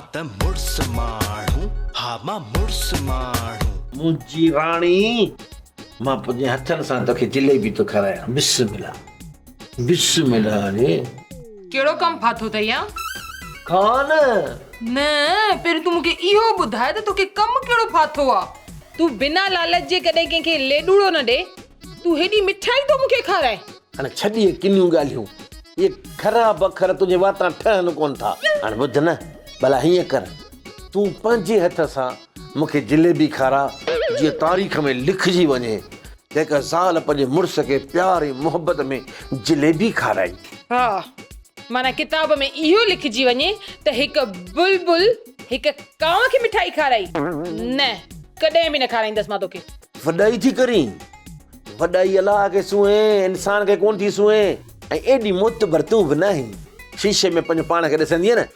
مان ته مڙس ماڻهو، ها مان مڙس ماڻهو. منهنجي راڻي، مان پنهنجي هٿن سان توکي جليبي ٿو کارايان. بسم الله، بسم الله اڙي. ڪهڙو ڪم ڦاٿو اٿئي ها؟ کاء نه. نه، پهريون تون مون کي اهو ٻڌاء ته توکي ڪم ڪهڙو ڦاٿو آ؟ تون بنا لالچ جي ڪڏهن ڪنهن کي ليڏوڙو نه ڏي. تون هيڏي مٺائي ٿو مون کي کارائين. هاڻي ڇڏ اهي ڪنيون ڳالهيون. اهي خراب اکر تنهنجي واتان ٺهن ڪونه ٿا. هاڻي ٻڌ نه، ڀلا هيئن ڪر، تون پنهنجي هٿ سان مون کي جليبي کاراء، جيئن تاريخ ۾ لکجي وڃي ته هڪ زال پنهنجي مڙس کي پيار ۽ محبت ۾ جليبي کارائي. ها، معنيٰ ڪتاب ۾ اهو لکجي وڃي ته هڪ بلبل هڪ ڪانء کي مٺائي کارائي. نه، ڪڏهن به نه کارائيندس مان توکي. وڏائي ٿي ڪرين؟ وڏائي الله کي سونهين، انسان کي ڪونه ٿي سونهين. ۽ ايڏي معتبر تون به ناهين. شيشي ۾ پنهنجو پاڻ کي ڏسندينء نه،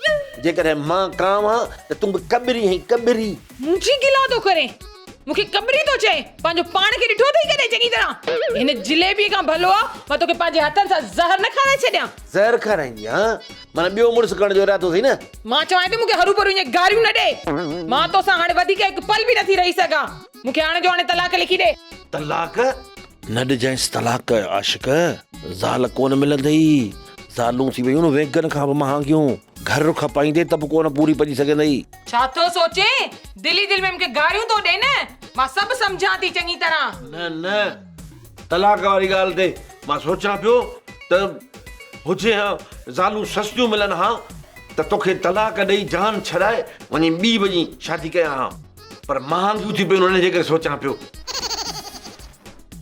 جيڪڏهن مان ڪانء هان ته تون به ڪٻري هئين، ڪٻري. منهنجي گلا ٿو ڪرين؟ مون کي ڪٻري ٿو چئين؟ پنهنجو پاڻ کي ڏٺو اٿئي ڪڏهن چڱي طرح؟ هن جليبيء کان ڀلو آ مان توکي پنهنجي هٿن سان زهر نه کارائي ڇڏيان. زهر کارائيندينء هان؟ معنيٰ ٻيو مڙس ڪرڻ جو ارادو اٿئي نه؟ مان چوانء ٿي مون کي هروڀرو ائين گاريون نه ڏي. مان توسان هاڻي وڌيڪ هڪ پل به نٿي رهي سگهان. مون کي هاڻي جو هاڻي طلاق لکي ڏي. طلاق؟ نه ڏجانس طلاق عاشق، زال ڪونه ملندئي. زالون ٿي ويون نه وينگن کان به مهانگيون. گهر کپائيندي ته به ڪونه پوري پڄي سگهندئي. ڇا ٿو سوچين؟ دل ئي دل ۾ مون کي گاريون ٿو ڏين نه؟ مان سڀ سمجهان ٿي چڱي طرح. نه نه، طلاق واري ڳالهه تي مان سوچان پيو ته هجي ها زالون سستيون ملن ها ته توکي طلاق ڏئي جان ڇڏائي وڃي ٻي وڃي شادي ڪيان ها پر مهانگيون ٿي پيون ان جي ڪري سوچان پيو.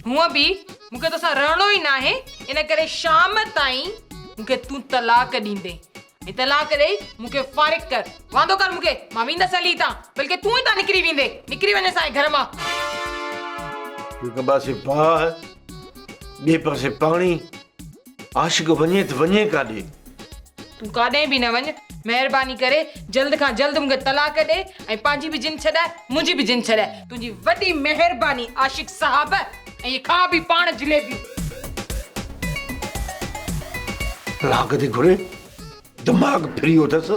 هونء به مون کي توسان رهڻو ئي ناهي ان ڪري شام تائين مون کي تون طلاق ڏيندين ۽ طلاق ڏئي مون کي فارغ ڪر. واندو ڪر مون کي، مان ويندس هلي هتان، بلڪه تون هتان نڪري ويندين، نڪري وڃ اسان جي گهر مان. هڪ پاسي باهه، ٻئي پاسي پاڻي، عاشق وڃي ته وڃي ڪاڏي؟ تون ڪاڏانهن به نه وڃ، مهرباني ڪري جلد کان جلد مون کي طلاق ڏي ۽ پنهنجي به جند ڇڏاء، منهنجي به جند ڇڏاء. تنهنجي وڏي مهرباني عاشق صاحب ۽ اهي کاء به پاڻ جليبيون. طلاق ٿي گهري، دماغ ڦري ويو اٿس.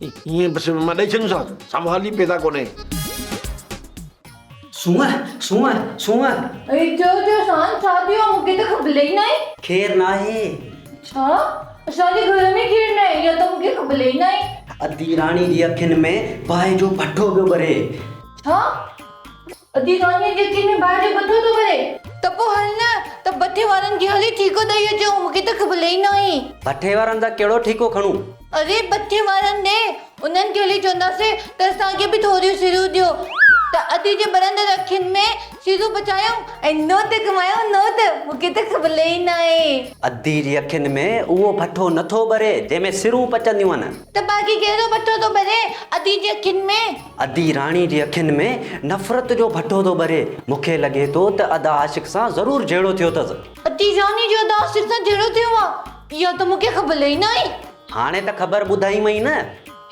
ائين بس مان ڏئي ڇڏيونسانس، سوال ئي پيدا ڪونهي. سونهن، سونهن، سونهن. اي چئو چئو سان ڇا ٿيو آ مون کي ته خبر ئي ناهي. کير ناهي. ڇا؟ اسان جي گهر ۾ کير ناهي اها ته مون کي خبر ئي ناهي. ادي راڻي جي اکين ۾ باهه جو بٺو پيو ٻري. ڇا؟ ادي راڻي جي اکين ۾ باهه جو بٺو ٿو ٻري؟ ته پوء هل نه ته بٺي وارن کي هلي ٺيڪو ڏئي اچون مون کي ته خبر ئي ناهي. بٺي وارن تان ڪهڙو ٺيڪو کڻون؟ اري بٺي وارن ڏي انهن کي هلي چونداسين ته اسان کي به ٿوريون سرون ڏيو ته ادي جي ٻرندڙ اکين ۾ سرون پچايون ۽ نوٽ ڪمايون نوٽ مون کي ته خبر ئي ناهي. ادي جي اکين ۾ اهو بٺو نٿو ٻري جنهن ۾ سرون پچنديون آهن. ته باقي ڪهڙو بٺو ٿو ٻري ادي جي اکين ۾؟ ادي راڻي جي اکين ۾ نفرت جو ڀٺو ٿو ٻري. مون کي لڳي ٿو ته ادا عاشق سان ضرور جهيڙو ٿيو اٿس. ادي راڻي جو ادا عاشق سان جهيڙو ٿيو آ؟ اها ته مون کي خبر ئي ناهي. هاڻي ته خبر ٻڌائيمئي نه.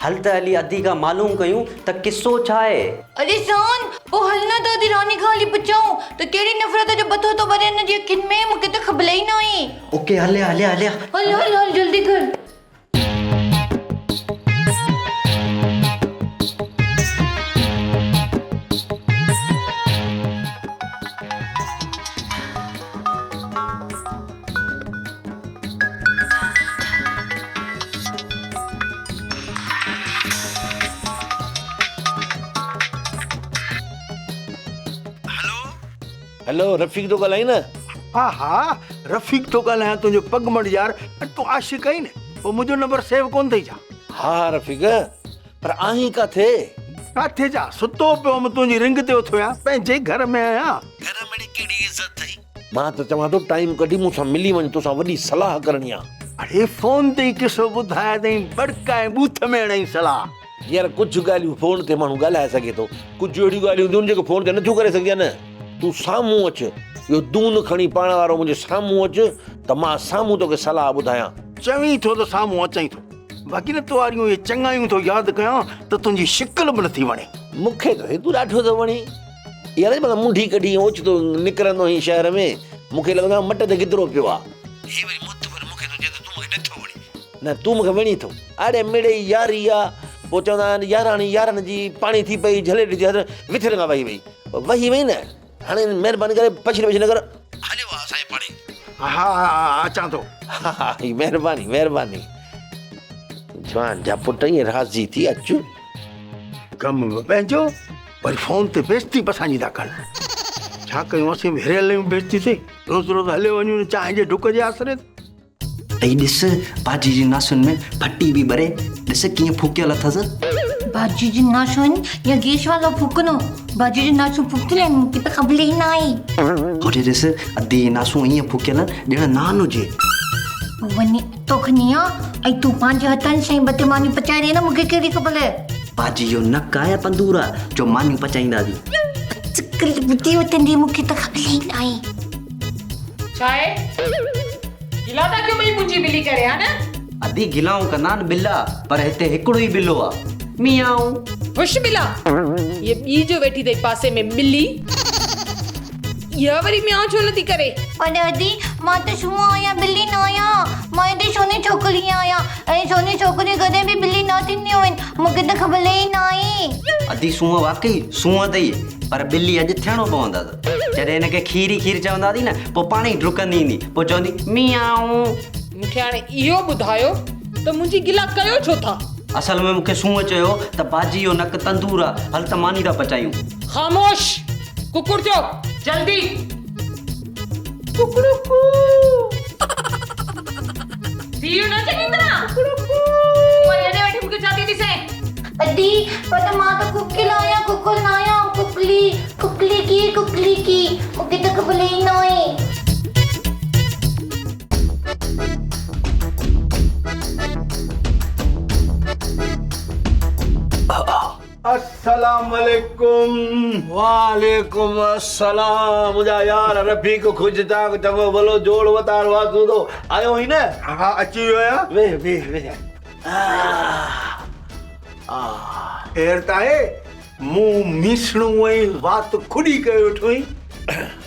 هل ته هلي ادي کان معلوم ڪيون ته قصو ڇا آهي. ادي سان، پوء هل نه ته ادي راڻي کان هلي پڇون ته ڪهڙي نفرت جو ڀٺو ٿو ٻري هن جي اکين ۾، مون کي ته خبر ئي ناهي. اوڪي هليا هليا هليا. هل هل هل جلدي ڪر. هيلو رفيق ٿو ڳالهائين نه؟ ها ها رفيق ٿو ڳالهايان تنهنجو پڳ مڙ يار تون عاشق آهين نه پوء منهنجو نمبر سيو ڪونه اٿئي ڇا؟ ها ها رفيق پر آهين ڪاٿي؟ ڪاٿي ڇا ستو پيو هوم تنهنجي رنگ تي اٿيو آهيان پنهنجي گهر ۾ آهيان. گهر ۾ اڙي ڪهڙي عزت اٿئي؟ مان ته چوان ٿو ٽائيم ڪڍي مون سان ملي وڃ توسان وڏي صلاح ڪرڻي آ. اڙي فون تي ئي قصو ٻڌاء ته ائين ٻڙڪائي ٻوٿ ۾ هڻئي صلاح. يار ڪجهه ڳالهيون فون تي ماڻهو ڳالهائي سگهي ٿو ڪجهه اهڙيون ڳالهيون هونديون آهن جيڪي فون تي نٿيون ڪري سگهجن. تون سامهون اچ، اهو دون کڻي پاڻ وارو منهنجي سامهون اچ ته مان سامهون توکي صلاح ٻڌايان. چوين ٿو ته سامهون اچين ٿو. باقي نه تو واريون اهي چڱايون ٿو ياد ڪيان ته تنهنجي شڪل به نٿي وڻي. مون کي ته هتون ڏاڍو ٿو وڻين. يار معنيٰ منڍي ڪڍي ائين اوچتو نڪرندو آهين شهر ۾، مون کي لڳندو آهي مٽ تي گدرو پيو آهي. هي وري معتبر مون کي ٿو چئي ته تون مون کي نٿو وڻين. نه تون مون کي وڻين ٿو. اڙي مڙئي ياري آ. پوء چوندا آهن ياراڻي يارن جي پاڻي ٿي پئي جهلي ڏجي هٿ وٿين کان وهي وئي. وهي وئي نه هاڻي مهرباني ڪري پڇڙي پڇڙي نه ڪر هليو آ اسان جي پاڻي. ها ها اچان ٿو. ها ها مهرباني مهرباني. جوان جا پٽ ائين راضي ٿي اچ. ڪم به پنهنجو وري فون تي بيستي به اسان جي ٿا ڪن. ڇا ڪيون اسين به هريل آهيون بيستي تي. روز روز هليو وڃون چانهه جي ڍڪ جي آسري تي. ائي ڏس باجي جي ناسن ۾ ڦٽي به ٻري، ڏس ڪيئن ڦوڪيل اٿس. باجي جي ناسون يا گيس وارو ڦوڪڻو، باجي جي ناسون ڦوڪيل آهن مون کي ته خبر ئي ناهي. هوڏي ڏس ادي جي ناسون ائين ڦوڪيل آهن ڄڻ نان هجي. وڃي تو کڻي آ ۽ تون پنهنجي هٿن سان ئي ٻه ٽي مانيون پچائي ڏي نه مون کي ڪهڙي خبر. باجي جو نڪ آ يا تندور آ جو مانيون پچائينداسين. اڄڪلهه ٻڌي وٺندي مون کي ته خبر ئي ناهي. ڇا آهي؟ گلا ٿا ڪيو ٻئي منهنجي ٻلي ڪري ها نه؟ ادي گلائون ڪندا آهن ٻلا پر هتي هڪڙو ئي ٻلو آ. ميائون. هش ٻلا! هيء ٻي جو ويٺي اٿئي پاسي ۾ ٻلي. اها وري ميائون ڇو نٿي ڪري؟ پر ادي مان ته سونهن آهيان ٻلي نه آهيان. مان هتي سوني ڇوڪري آهيان ۽ سوني ڇوڪريون ڪڏهن به ٻلي نه ٿينديون آهن. مون کي ته خبر ئي ناهي. ادي سونهن واقعي سونهن اٿئي پر ٻلي اڄ ٿيڻو پوندس. جڏهن هن کي کير ئي کير چونداسين نه پوء پاڻ ئي ڊڪندي ايندي پوء چوندي ميائون. مون کي هاڻي اهو ٻڌايو ته منهنجي گلا ڪيو ڇو ٿا؟ اصل ۾ مون کي سونهن چيو ته باجي جو نڪ تندور آ هل ته ماني ٿا پچايون. خاموش! ڪڪڙ ٿيو جلدي. ڪڪڙوڪو. ٿي ويو نه چڱي طرح. ڪڪڙوڪو. وري هيڏي ويٺي مون کي ڇا ٿي ڏسين؟ ادي پر مان ته ڪڪل آهيان ڪڪل نه آهيان ڪڪلي ڪڪلي ڪي ڪڪلي ڪي مون کي ته خبر ئي ناهي. السلام عليڪم. وعليڪم السلام منهنجا يار رفيق خوش چاڪ چڱو ڀلو جوڙ وتار واسودو آيو آهين نه؟ ها اچي ويو آهيان. ويهه ويهه ويهه. خير ته آهي؟ منهن ميسڻو ۽ وات کڏي ڪيو ويٺو آهين.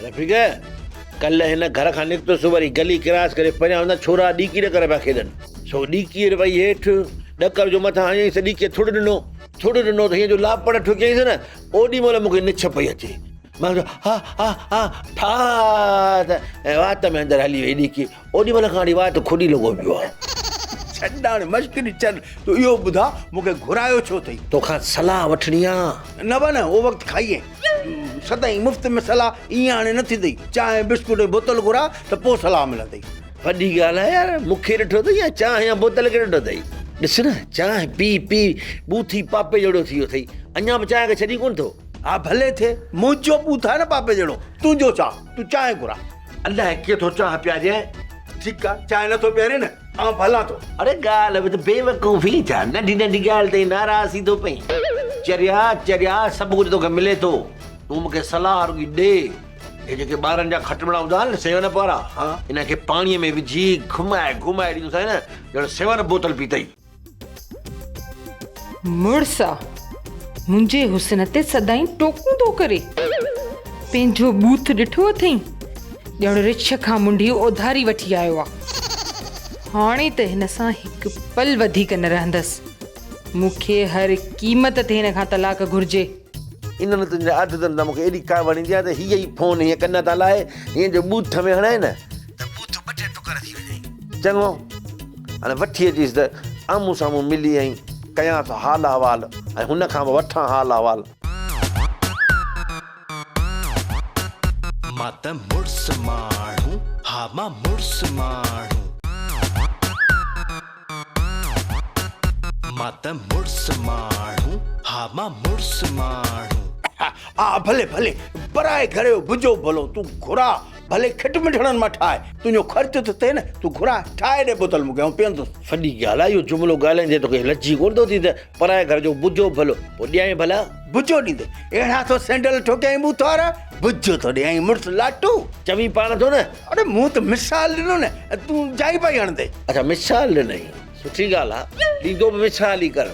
رفيق، ڪلهه هن گهر کان نڪتس وري گلي ڪراس ڪري پريان هوندا ڇورا ڏيڪي ڏڪر پيا کيڏن. سو ڏيڪيء وئي هيٺ، ڏڪر جو مٿان هنيائينس ته ڏيڪيء ٿڙ ڏنو. ٿڙ ڏنو ته هيئن جو لاپڙ ٺڪيائينس نه، اوڏي مهل مون کي نڇ پئي اچي. مان چيو ها ها ها ٺا ته ۽ وات ۾ اندر هلي وئي ڏيڪي. اوڏي مهل کان وٺي وات کڏي لڳو پيو آهي. ڇڏ هاڻي مشڪري ڇڏ، تون اهو ٻڌاء مون کي گهرايو ڇو اٿئي؟ توکان صلاح وٺڻي آ. نه با نه، اهو وقت کائي سدائين مفت ۾ صلاح ائين هاڻي نه ٿيندئي. چانهه بسڪوٽ ۽ بوتل گهراء ته پوء صلاح ملندئي. وڏي ڳالهه آهي يار، مون کي ڏٺو اٿئي يا چانهه يا بوتل کي ڏٺو اٿئي؟ ڏس نه چانهه پي پي ٻوٿي پاپي جهڙو ٿي ويو اٿئي، اڃا به چانهه کي ڇڏين ڪونه ٿو. ها ڀلي ٿئي، منهنجو ٻوٿ آهي نه پاپي جهڙو، تنهنجو ڇا؟ تون چانهه گهراء. الائي ڪيئن ٿو چانهه پيارجانء. ٺيڪ آ، چانهه نٿو پيارين نه، آئون به هلان ٿو. اڙي ڳالهه ٻڌ بيوقوف ئي ڇا، ننڍي ننڍي ڳالهه تي ئي ناراض ٿي ٿو پئين. چريا چريا سڀ ڪجهه توکي ملي ٿو، تون مون کي صلاح رڳي ڏي. هي جيڪي ٻارن جا کٽمڙا هوندا آهن نه سيون اپ وارا، انهن کي پاڻيء ۾ وجهي گهمائي گهمائي ڏيندوسانء نه ڄڻ سيون اپ بوتل پيتئي. مڙس آ، منهنجي حسن تي سدائين ٽوڪون ٿو ڪري. پنهنجو ٻوٿ ڏٺو اٿئي، ڄڻ رڇ کان منڍي اوڌاري وٺي آيو آ. هاڻي ته هن سان هڪ پل وڌيڪ نه رهندس. مون کي هر قيمت تي هن کان طلاق گهرجي. انهن تنهنجي عادتن تان مون کي ايڏي ڪاوڙ ايندي آهي ته هيء ئي فون هيئن ڪن تان لاهي هيئن جو ٻوٿ ۾ هڻائي نه ته ٻوٿ ٻه ٽي ٽڪر ٿي وڃئي. چڱو هاڻي وٺي اچيس ته آمهون سامهون ملي ۽ ڪيانس حال احوال ۽ هن کان به وٺان حال احوال. مان ته مڙس ماڻهو، ها مان مڙس ماڻهو. مان ته مڙس ماڻهو، ها مان مڙس ماڻهو. ها ڀلي ڀلي، پرائي گهر جو بجو ڀلو، تون گهراء، ڀلي کٽ مٺڙن مان ٺاهه، تنهنجو خرچ ته ٿئي نه، تون گهراء، ٺاهي ڏي بوتل مون کي، آئون پيئندس. وڏي ڳالهه آهي، اهو جملو ڳالهائيندي توکي لڄي ڪونه ٿو ٿي ته پرائي گهر جو بجو ڀلو، پوء ڏيانء ڀلا؟ بجو ڏيندي، اهڙا ٿو سينڊل ٺوڪيائين ٻوٿ وارا، بجو ٿو ڏيانء مڙس لاٽو. چوين پاڻ ٿو نه. اڙي مون ته مثال ڏنو نه، تون جائي پئي هڻندين. اڇا مثال ڏنئي، سٺي ڳالهه آ، ڏيندو به مثال ئي ڪر،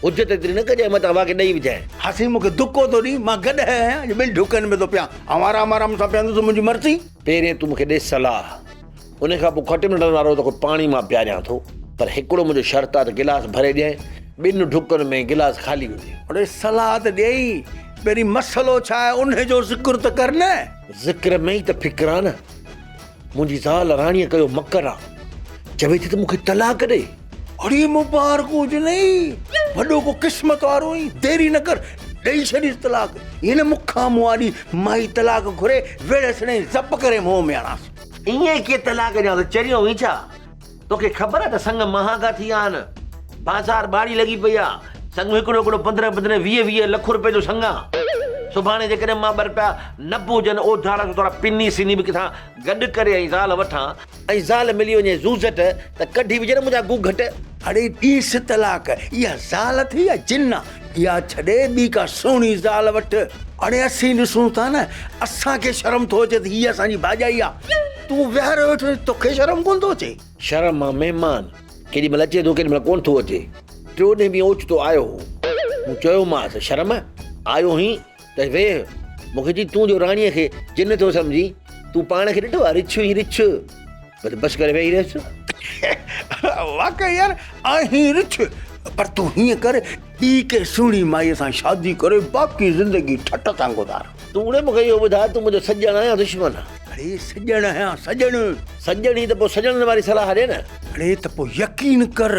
حجت ايتري نه ڪجانء متان واقعي ڏئي وجهانء. ها سائين مون کي دڪو ٿو ڏين، مان گڏهه آهيان جو ٻن ڍڪن ۾ ٿو پيان، آئون آرام آرام سان پيئندس منهنجي مرضي. پهرين تون مون کي ڏي صلاح، ان کان پوء کٽ ملڻ وارو توکي پاڻي مان پياريان ٿو، پر هڪڙو منهنجو شرط آ ته گلاس ڀري ڏيانء. ٻن ڍڪن ۾ گلاس خالي هجي. اڙي صلاح ته ڏيئي، پهرين مسئلو ڇا آهي انهي جو ذڪر ته ڪر نه. ذڪر ۾ ئي ته فڪر آ نه. منهنجي زال راڻيء ڪيو مڪر آ. چوي ٿي ته مون کي طلاق ڏي. اڙي مبارڪ هجنئي، وڏو ڪو قسمت وارو آهين، دير ئي نه ڪر، ڏئي ڇڏيس طلاق. ائين نه مون کان مون آڏي مائي طلاق گهري، ويڙهي سڻي زپ ڪري منهن ۾ هڻانس. ائين ڪيئن طلاق ڏيانس، چريو آهين ڇا؟ توکي خبر آهي ته سڱ مهانگا ٿي ويا آهن، بازار ٻاڙي لڳي پئي آهي، سڱ هڪڙو هڪڙو پندرهن پندرهن ويهه ويهه لک روپين جو سڱ آهي. سڀاڻي جيڪڏهن مان ٻه رپيا نه به هجن اوڌارا سوڌارا پني سني به ڪٿان گڏ ڪري ۽ زال وٺان ۽ زال ملي وڃي زوزٽ ته ڪڍي وجهي نه منهنجا گونگهٽ. اڙي ڏينس طلاق، اها زال اٿئي يا جن آ؟ اها ڇڏي ٻي ڪا سهڻي زال وٺ. اڙي اسين ڏسون ٿا نه، اسان کي شرم ٿو اچي ته هيء اسان جي ڀاڄائي آ. تون ويهاريو ويٺو آهين، توکي شرم ڪونه ٿو اچي؟ شرم آ مهمان، ڪيڏي مهل اچي ٿو ڪيڏي مهل ڪونه ٿو اچي. ٽيون ڏينهن به اوچتو آيو هو. مون چيومانس، شرم، آيو هين ته ويهه. مون کي چئي، تون جو راڻيء کي جن ٿو سمجهين، تون پاڻ کي ڏٺو آ رڇ هين رڇ. بس بس ڪري ويهي رهيس. واقعي يار آهين رڇ، پر تون هيئن ڪر ٻي ڪنهن سهڻي مائيء سان شادي ڪري باقي زندگي ٺٽ سان گذار. تون اڙي مون کي اهو ٻڌاء تون منهنجو سڄڻ آهين يا دشمن؟ اڙي سڄڻ آهيان سڄڻ. سڄڻ ئي ته پوء سڄڻن واري صلاح ڏي نه. اڙي ته پوء يقين ڪر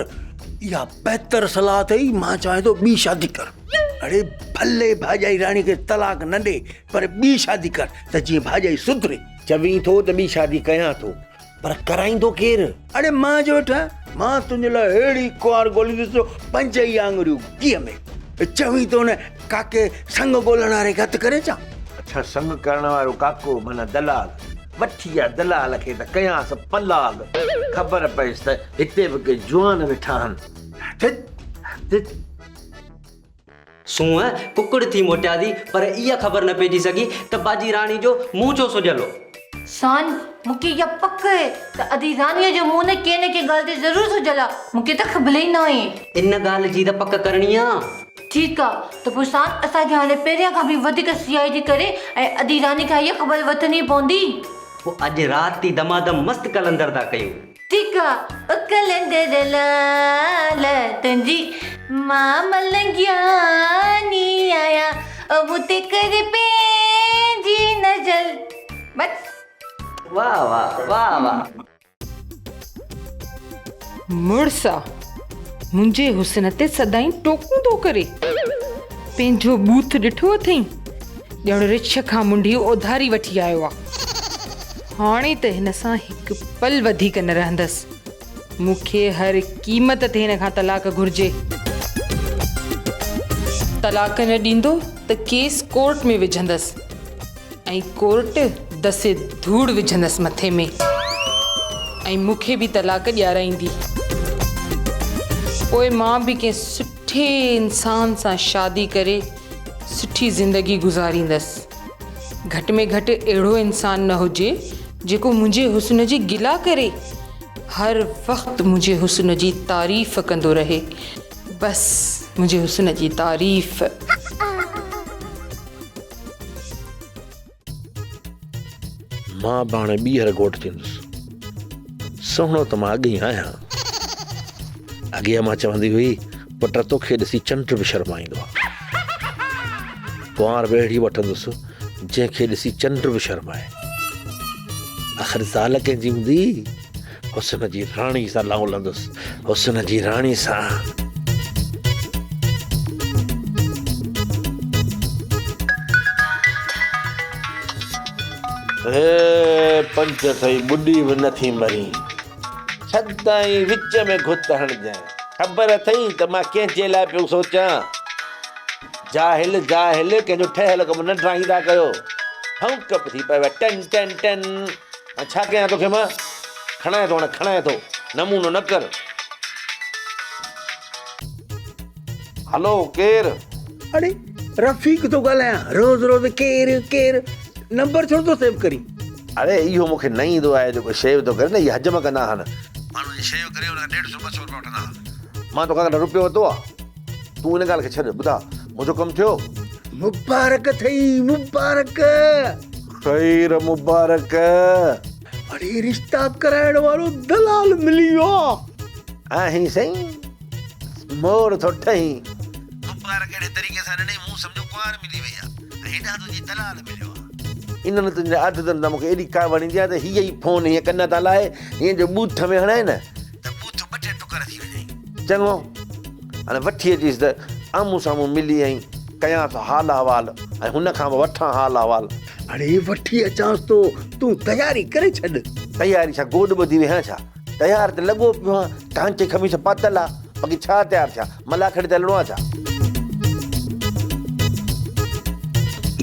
اها بهتر صلاح اٿئي، مان چوان ٿو ٻي شادي ڪر. اڙي ڀلي ڀاڄائي راڻي کي طلاق نه ڏي پر ٻي شادي ڪر ته جيئن ڀاڄائي سڌري. چوين ٿو ته ٻي شادي ڪيان ٿو پر ڪرائيندو ڪير؟ اڙي مان جو ويٺو آهيان، مان تنهنجي لاء اهڙي ڪنوار ڳوليندس جو پنج ئي آڱريون گيهه ۾. چوين ٿو نه ڪاڪي سڱ ڳولڻ واري کي هٿ ڪري اچان. اڇا سڱ ڪرڻ وارو ڪاڪو معنيٰ دلال. وٺي آ دلال کي ته ڪيانس پلال. خبر پئيس ته هتي به ڪي جوان ويٺا آهن. ٿت ٿت. سونهن ڪڪڙ ٿي موٽياسين پر اها خبر نه پئجي سگهي ته باجي راڻي جو منهن ڇو سڄيل هو. سان، مون کي اها پڪ آهي ته ادي راڻيء جو منهن نه ڪنهن نه ڪنهن ڳالهه تي ضرور سڄيل آ. مون کي ته خبر ئي ناهي. ان ڳالهه جي ته پڪ ڪرڻي آ. ٺيڪ آ ته پوء سان اسان کي هاڻي پهريان کان به وڌيڪ سي I D ڪري ۽ ادي راڻي کان اها خبر وٺڻي پوندي. پوء اڄ رات ئي دمادم مست قلندر ٿا ڪيون. ٺيڪ آ او قلندر لال تنهنجي مان ملنگياني آهيان او مون تي ڪر پنهنجي نظر بس. واه واه واه واه. مڙس آ منهنجي حسن تي سدائين ٽوڪون ٿو ڪري. پنهنجو ٻوٿ ڏٺو اٿئي ڄڻ رڇ کان منڍي اوڌاري وٺي آيو آ. هاڻي ته هن سان هڪ پل وڌيڪ نه رهندس. مون کي هر قيمت تي هن کان طلاق گهرجي. طلاق نه ڏيندو ته ڪيس ڪورٽ ۾ وجهندس ۽ ڪورٽ دسي ڌوڙ وجهندس مٿي ۾ ۽ مون کي به طلاق ڏيارائيندي. پوء مان به ڪنهن سٺي انسان سان شادي ڪري سٺي زندگي گذاريندس. گهٽ ۾ گهٽ اهڙو انسان نه هجي جيڪو منهنجي حسن جي گلا ڪري، هر وقت منهنجي حسن جي تعريف ڪندو رهي، بس منهنجي حسن جي تعريف. مان به هاڻي ٻيهر گهوٽ ٿيندس. سهڻو ته مان اڳ ئي آهيان. اڳي امان چوندي هئي، پٽ توکي ڏسي چنڊ به شرمائيندو آهي. ڪنوار به اهڙي وٺندس، جنهن کي ڏسي چنڊ به شرمائي. آخر زال ڪنهن جي هوندي؟ حسن جي راڻي سان لائون لهندس، حسن جي راڻي سان. هي پنچ اٿئي ٻڏي به نٿي مرين. سدائين وچ ۾ گهت هڻجانء. خبر اٿئي ته مان ڪنهن جي لاء پيو سوچان. جاهل جاهل ڪنهن جو ٺهيل ڪم نه ڊاهيندا ڪيو. ڀونڪ به ٿي پيو ٽن ٽن ٽن. هاڻي ڇا ڪيان توکي مان. کڻانء ٿو هاڻي کڻانء ٿو. نمونو نه ڪر. هلو ڪير؟ اڙي رفيق ٿو ڳالهايان. روز روز ڪير ڪير. نمبر ڇو نٿو سيو ڪرين. اڙي اهو مون کي نه ايندو آهي جيڪو شيو ٿو ڪري نه اهي حجم ڪندا آهن. ماڻهو جي شيو ڪري ان کان ڏيڍ سو ٻه سو روپيا وٺندا آهن. مان توکان ڪڏهن روپيو ورتو آهي. تون ان ڳالهه کي ڇڏ ٻڌاء منهنجو ڪم ٿيو؟ مبارڪ ٿئي مبارڪ. خير مبارڪ. اڙي رشتا ڪرائڻ وارو دلال ملي ويو آ. آهين سائين. مور ٿو ٺهين. مبارڪ اهڙي طريقي سان ڏنئي مون سمجهيو ڪنوار ملي وئي آ ۽ هيڏانهن تنهنجي دلال مليو آ. انهن تنهنجي عادتن تان مون کي ايڏي ڪاوڙ ايندي آ ته هيء ئي فون هيئن ڪن تان لاهي هيئن جو ٻوٿ ۾ هڻائين نه ته ٻوٿ ٻه ٽي ٽڪر ٿي وڃئي. چڱو هاڻي وٺي اچيس ته آمهون سامهون ملي ۽ ڪيانس حال احوال ۽ هن کان به وٺان حال احوال. اڙي وٺي اچانس ٿو، تون تياري ڪري ڇڏ. تياري ڇا گوڏ ٻڌي ويهان ڇا؟ تيار ته لڳو پيو آهيان، ڪانچي قميص پاتل آ، باقي ڇا تيار ٿيان، ملاکڙي تي هلڻو آ ڇا؟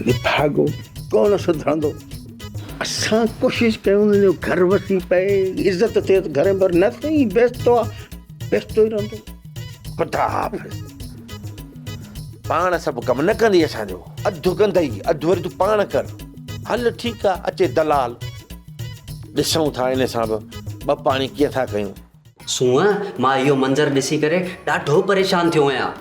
نڀاڳو ڪونه سڌرندو. اسان ڪوشش ڪيون ته جو گهر وسي پئي، عزت ٿئي ته گهر ۾ پر نه سائين بيستو آ، بيستو ئي رهندو. خدا حافظ. پاڻ سڀ ڪم نه ڪندي اسان جو، اڌ ڪندئي، اڌ وري تون پاڻ ڪر. هل ٺيڪ آ، اچي دلال. ڏسون ٿا ان سان به ٻه پاڻي ڪيئن ٿا ڪيون. سونهن، مان اهو منظر ڏسي ڪري ڏاڍو پريشان ٿيو آهيان.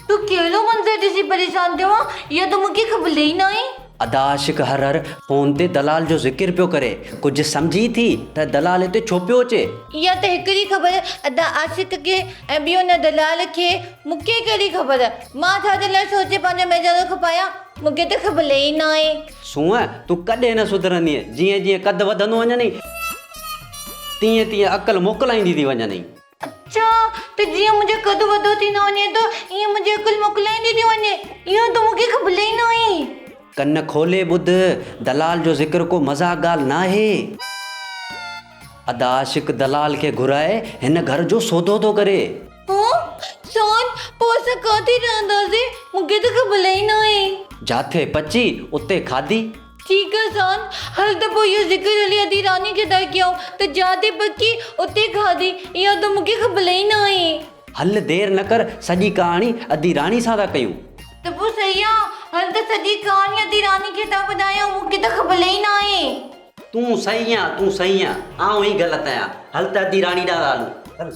تون ڪهڙو منظر ڏسي پريشان ٿيو آهين، اها ته مون کي خبر ئي ناهي. ادا عاشق هر هر فون تي دلال جو ذڪر پيو ڪري، ڪجهه سمجهين ٿي ته دلال هتي ڇو پيو اچي؟ اها ته هڪڙي خبر ادا عاشق کي ۽ ٻي ان دلال کي، مون کي ڪهڙي خبر، مان ڇا جي لاء سوچي پنهنجو ميڄارو کپايان، مون کي ته خبر ئي ناهي. سونهن، تون ڪڏهن نه سڌرندينء، جيئن جيئن قد وڌندو وڃنئي، تيئن تيئن عقل موڪلائيندي ٿي وڃنئي. اڇا، ته جيئن منهنجو قد وڏو ٿيندو وڃي ٿو، ايئن منهنجي عقل موڪلائيندي ٿي وڃي، اهو ته مون کي خبر ئي نه هئي. ڪن کولي ٻڌ، دلال جو ذڪر ڪو مذاق ڳالهه ناهي. ادا عاشق دلال کي گهرائي هن گهر جو سودو ٿو ڪري. هو، سون، پوء اسان ڪاٿي رهنداسين؟ مون کي ته خبر ئي ناهي. جاٿي پچي، اتي کاڌي. ٺيڪ آ سون، هل ته پوء اهو ذڪر هلي ادي راني کي ٿا ڪيون ته جاٿي پڪي، اتي کاڌي. اها ته مون کي خبر ئي ناهي. هل دير نه ڪر، سڄي ڪهاڻي ادي راڻي سان ٿا ڪيون. ته پوء صحيح آ، هل ته سڄي ڪهاڻي ادي راڻي کي ٿا ٻڌايون، مون کي ته خبر ئي ناهي. تون صحيح آن، تون صحيح آن، آئون ئي غلط آهيان. هل ته ادي راڻي ڏانهن ٿا هلون. هل.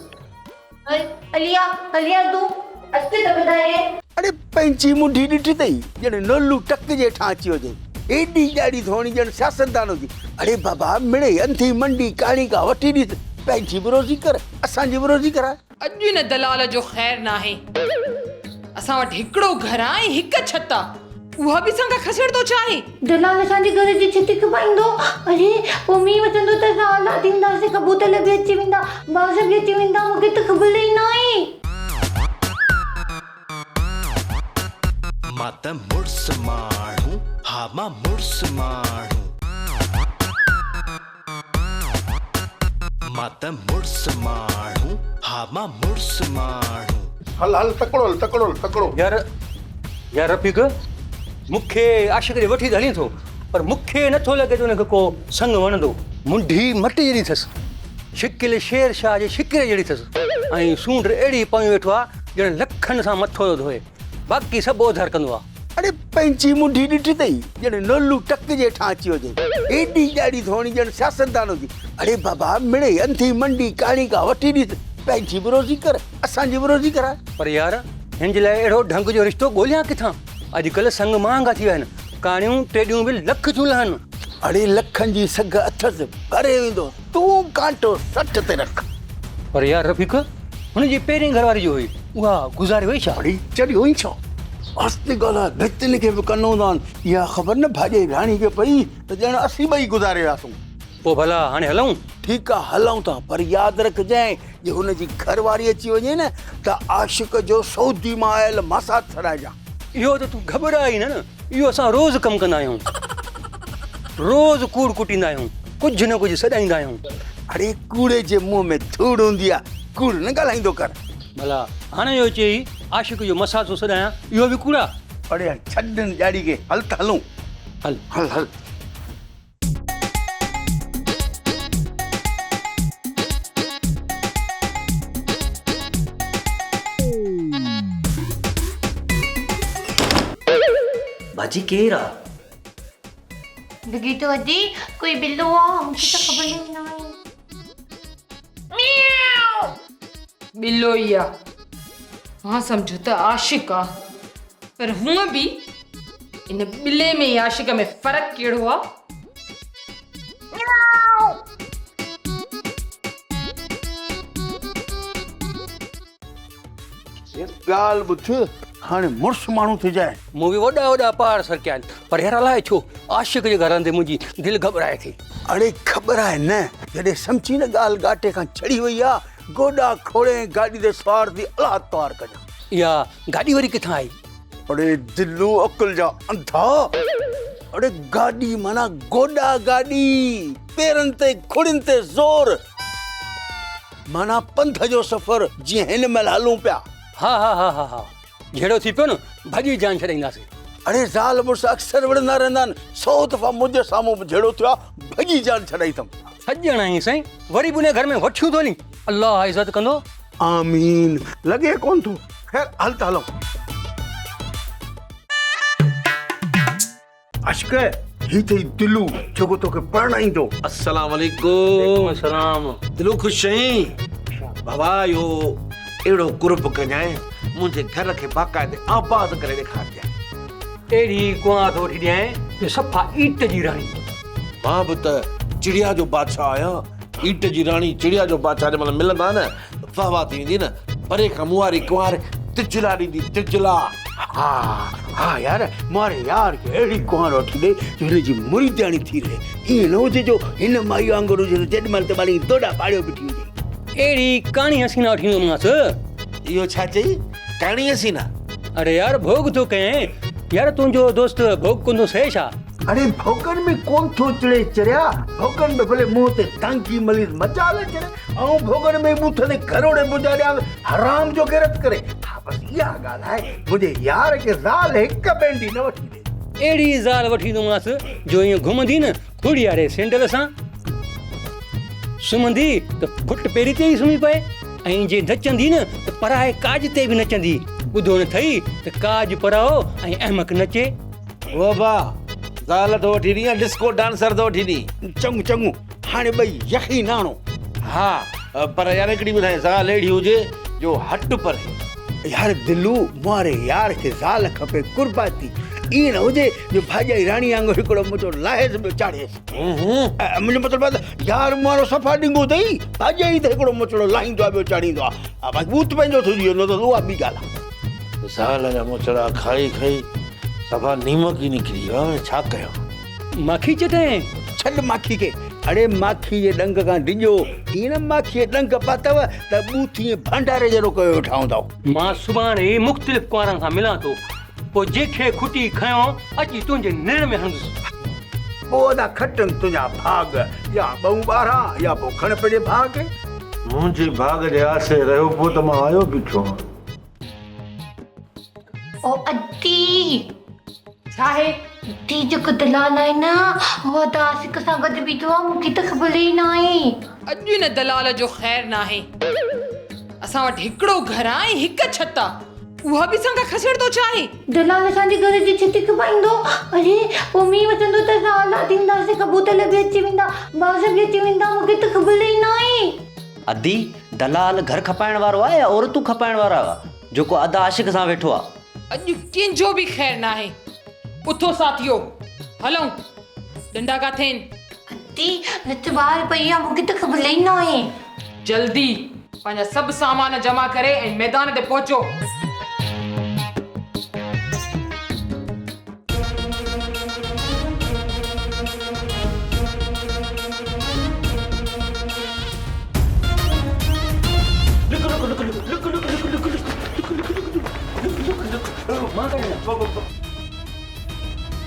هل هلي آ، هلي آ تون، اچ ته ٻڌايئي. اڙي پنهنجي منڍي ڏٺي اٿئي، ڄڻ نولو ٽڪ جي هيٺان اچي وڃي. ايڏي ڄاڙي ٿو هڻي ڄڻ سياستدان هجي. اڙي بابا مڙئي انڌي منڊي ڪاڻي ڪا وٺي ڏيس، پنهنجي به روزي ڪر، اسان جي به روزي ڪراء. اڄ ان دلال جو خير ناهي. اسان وٽ هڪڙو گهر آ ۽ هڪ ڇت آ. اها به اسان کان کسڻ ٿو چاهي. دلال اسان جي گهر جي ڇت کپائيندو. اڙي پوء مينهن وسندو ته اسان آلا ٿينداسين، ڪبوتر به اچي ويندا، باز به اچي ويندا، مون کي ته خبر ئي ناهي. مان ته مڙس ماڻهو، ها مان مڙس ماڻهو. مان ته مڙس ماڻهو، ها مان مڙس ماڻهو. هل هل تڪڙو هل تڪڙو هل تڪڙو. يار يار رفيق مون کي عاشق ڏي وٺي ته هلين ٿو پر مون کي نه ٿو لڳي ته ان کي ڪو سڱ وڻندو. منڍي مٽ جهڙي اٿس، شڪل شير شاهه جي شڪري جهڙي اٿس ۽ سونڍ اهڙي پويون ويٺو آ ڄڻ لکن سان مٿو ٿو ڌوئي. باقي سڀ اوڌر ڪندو آ. اڙي پنهنجي منڍي ڏٺي اٿئي، ڄڻ نولو ٽڪ جي هيٺان اچي وڃي. ايڏي ڄاڙي ٿو هڻي ڄڻ سياستدان هجي. اڙي بابا مڙئي انڌي منڊي ڪاڻي ڪا وٺي ڏيس، پنهنجي به روزي ڪر، اسان جي به روزي ڪراء. پر يار هن جي لاء اهڙو ڍنگ جو رشتو ڳوليان ڪٿان؟ اڄڪلهه سڱ مهانگا ٿي ويا آهن، ڪاڻيون ٽيڏيون به لک ٿيون لهن. اڙي لکن جي سگهه اٿس، ڀري ويندو، تون ڪانٽو 60 تي رک. پر يار رفيق هن جي پهرين گهر واري جو هئي اها گذاري وئي ڇا؟ اڙي چريو آهين ڇا؟ آهستي ڳالهاء، ڀتين کي به ڪن هوندا آهن. اها خبر نه ڀاڄائي ڀياڻي کي پئي ته ڄڻ اسين ٻئي گذاري وياسون. پوء ڀلا هاڻي هلون؟ ٺيڪ آ هلون ٿا پر ياد رکجانء جي هن جي گهر واري اچي وڃي نه ته عاشق جو سعودي مان آيل ماسات سڏائجان. اهو ته تون گهٻراء ئي نه نه، اهو اسان روز ڪم ڪندا آهيون. روز ڪوڙ ڪٽيندا آهيون، ڪجهه نه ڪجهه سڏائيندا آهيون. اڙي ڪوڙي جي منهن ۾ ڌوڙ هوندي آ، ڪوڙ نه ڳالهائيندو ڪر. ڀلا هاڻي اهو چئي عاشق جو مساج ٿو سڏايان، اهو به ڪوڙ آ؟ اڙي ڇڏ هن ڄاڙي کي، هل ته هلون. هل. هل هل. باجي ڪير آ؟ لڳي ٿو ادي ڪوئي بلو آ مونکي ته خبر ئي ناهي. ٻلو ئي آ. مان سمجهو ته عاشق آ پر هونء به ان ٻلي ۾ ۽ عاشق ۾ فرق ڪهڙو آ؟ ڳالهه ٻڌ، هاڻي مڙس ماڻهو ٿجانء. مون به وڏا وڏا پهاڙ سرڪيا آهن، پر يار الائي ڇو عاشق جي گهر هلندي منهنجي دل گهٻرائي ٿي. اڙي گهٻراء نه، جڏهن سمجهين نه ڳالهه ڳاٽي کان چڙهي وئي آ، گوڏا کوڙي ۽ گاڏي تي سوار ٿي الله توهار ڪجان. اها گاڏي وري ڪٿان آئي؟ اڙي دلو عقل جا انڌا، اڙي گاڏي معنيٰ گوڏا گاڏي، پيرن تي کڙين تي زور، معنيٰ پنڌ جو سفر جيئن هن مهل هلون پيا. ها ها ها ها ها جهيڙو ٿي پيو نه ڀڄي جان ڇڏائينداسين. اڙي زال مڙس اڪثر وڙهندا رهندا آهن، سو دفعا منهنجي سامهون به جهيڙو ٿيو آهي، ڀڄي جان ڇڏائي اٿم. سڄڻ آهين سائين، وري به ان گهر ۾ وٺيون ٿو هلين، الله عزت ڪندو. آمين، لڳي ڪونه ٿو، خير هل ته هلون. عشق، هي اٿئي دلو جيڪو توکي پرڻائيندو. السلام عليڪم. وعليڪم السلام. دلو خوش آهين؟ بابا اهو اهڙو قرب ڪجانء منهنجي گهر کي باقاعدي آباد ڪري ڏيکارجانء. اهڙي ڪنوار ٿو وٺي ڏيانء جو صفا ايٽ جي راڻي. مان به ته چڙيا جو بادشاهه آهيان. ايٽ جي راڻي چڙيا جو بادشاهه جنهن مهل ملندا نه ته واهه واهه ٿي ويندي نه. پري کان مون واري ڪنوار تجلا ڏيندي تجلا. ها ها يار مون واري يار کي اهڙي ڪنوار وٺي ڏي جو هن جي مريدياڻي ٿي رهي. ائين نه هجي جو هن مائي وانگر هجي ته جيڏي مهل تيڏي مهل ائين دوڏا پاڙيو بيٺي هجي. اهڙي ڪاڻي حسينا وٺي ايندومانس. اهو ڇا چئي؟ ڪاڻي حسينا؟ اڙي يار ڀوڳ ٿو ڪيين. يار تنهنجو دوست ڀوڳ ڪندو سهي ڇا؟ اڙي ڀوڳن ۾ ڪونه ٿو چڙي چريا، ڀوڳن ۾ ڀلي منهن تي دانگي مليس مجال چري، آئون ڀوڳن ۾ ٻوٿ تي گهروڙي بجا ڏيانس، حرام جو غيرت ڪري. ها بس اها ڳالهه آهي، منهنجي يار کي زال هڪ بينڊي نه وٺي ڏي. اهڙي زال وٺي ايندومانس جو ائين گهمندي نه کوڙياري سينڊل سان، سمهندي ته ڦٽ پيري تي ئي سمهي پئي ۽ جي نچندي نه ته پرائي ڪاڄ تي به نچندي. ٻڌو نه ٿئي ته ڪاڄ پرائو ۽ احمق نچي. بابا زال ٿو وٺي ڏين يا ڊسڪو ڊانسر ٿو وٺي ڏين؟ چڱو چڱو هاڻي ٻئي يخين آڻو. ها پر يار هڪڙي ٻڌائين زال اهڙي هجي جو هٽ پري. يار دلو مون واري يار کي زال کپي قربائتي ائين نه هجي جو ڀاڄائي راڻي وانگر هڪڙو منهنجو لاهيس ٻيو چاڙهيس. منهنجو مطلب آهي ته يار مون وارو صفا ڏنگو اٿئي ڀاڄائي ته هڪڙو موچڙو لاهيندو آهي ٻيو چاڙهيندو آهي باقي ٻوٿ پنهنجو ٿجي ويندو اٿس اها ٻي ڳالهه آهي. زال جا موچڙا کائي کائي صفا نيمڪ ئي نڪري ويو آهي ڇا ڪيان. ماکي چٽين. ڇڏ ماکي کي. اڙي ماکي جي ڏنگ کان ڊڄو. ائين نه ماکيء ڏنگ پاتو ته ٻوٿ ائين ڀانڊاري جهڙو ڪيو ويٺا هوندؤ. مان سڀاڻي مختلف ڪنوارن سان ملان ٿو. پوء جنهن کي کٽي کنيو اچي تنهنجي نرڙ ۾ هڻندس. پوء ادا کٽن تنهنجا ڀاڳ، يا ٻئون ٻارهن يا پوء کڻ پنهنجي ڀاء کي. منهنجي ڀاڳ جي آسي رهيو پوء ته مان آيو بيٺو آهيان. او ادي! ڇا آهي؟ ادي جيڪو دلال آهي نه اهو ادا عاشق سان گڏ بيٺو آهي مون کي ته خبر ئي ناهي. اڄ ان دلال جو خير ناهي. اسان وٽ هڪڙو گهر آ ۽ هڪ ڇت آ. اها به اسان کان کسڻ ٿو چاهي. دلال اسان جي گهر جي ڇت کپائيندو. اڙي پوء مينهن وسندو ته اسان آلا ٿي وينداسين، ڪبوتر به اچي ويندا، باز به اچي ويندا، مون کي ته خبر ئي ناهي. ادي، دلال گهر کپائڻ وارو آ يا عورتون کپائڻ وارو آ جيڪو ادا عاشق سان ويٺو آ. اڄ ڪنهن جو به خير ناهي. اٿو ساٿيو، هلون. ڏنڊا ڪاٿي آهن؟ ادي، رت ٻاهر پئي آ، مون کي ته خبر ئي ناهي. جلدي پنهنجا سڀ سامان جمع ڪري ۽ ميدان تي پهچو.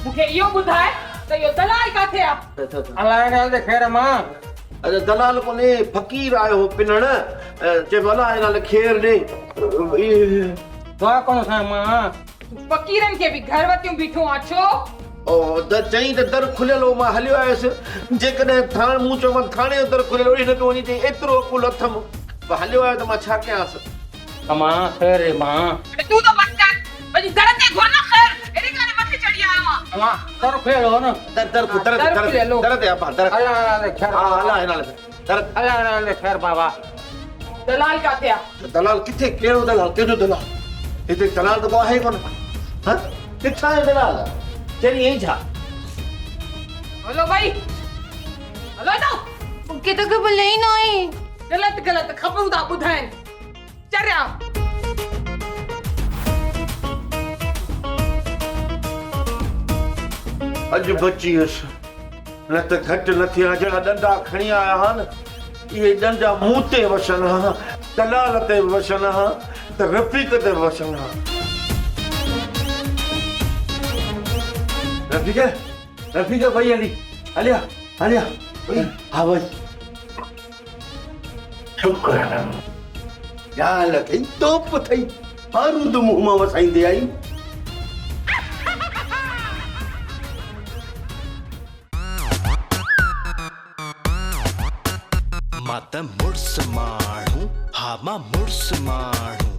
مون کي اهو ٻڌاء ته اهو دلال ڪاٿي آ؟ الائي نه هلندي خير مان. اڄ دلال ڪونهي فقير آيو هو پنڻ چيم الله جي نالي خير ڏي. دعا ڪندو سانء مان. تون فقيرن کي به گهر وتيون بيٺو آن ڇو؟ او در چئين ته در کليل هو مان هليو آيس جيڪڏهن ٿاڻ مون چيو مان ٿاڻي جو در کليل هو هن پيو وڃي چئين ايترو عقل اٿم پر هليو آيو ته مان ڇا ڪيانس. امان خير ري مان. اڙي تون ته بس ڪر وڃي در تي گهر نه خير ايڏي ڪاڏي مٿي چڙهي آيو آن. امان در کليل هو نه. در در در در در تي ابا در الله نالي خير ها الله نالي در الله نالي خير بابا. دلال ڪاٿي آ؟ دلال ڪٿي؟ ڪهڙو دلال؟ ڪنهن جو دلال؟ هتي دلال ته ڪو آهي ئي ڪونه. ها؟ ڪٿان آيو دلال؟ چري ائين ڇا؟ هلو ڀئي هلو هتان. مون کي ته خبر ئي ناهي. غلط غلط خبرون ٿا ٻڌائين. چريا. اڄ بچي ويس، نه ته گهٽ نه ٿئي ها، جهڙا ڏنڊا کڻي آيا ها نه، اهي ڏنڊا مون تي وسن ها، دلال تي به وسن ها ته رفيق تي به وسن ها. رفيق، رفيق وئي هلي، هليا، هليا، وئي، ها وئي. شڪر آ. ڳالهه اٿئي، توپ اٿئي، بارود منهن مان وسائيندي آئين. مان ته مڙس ماڻهو، ها مان مڙس ماڻهو.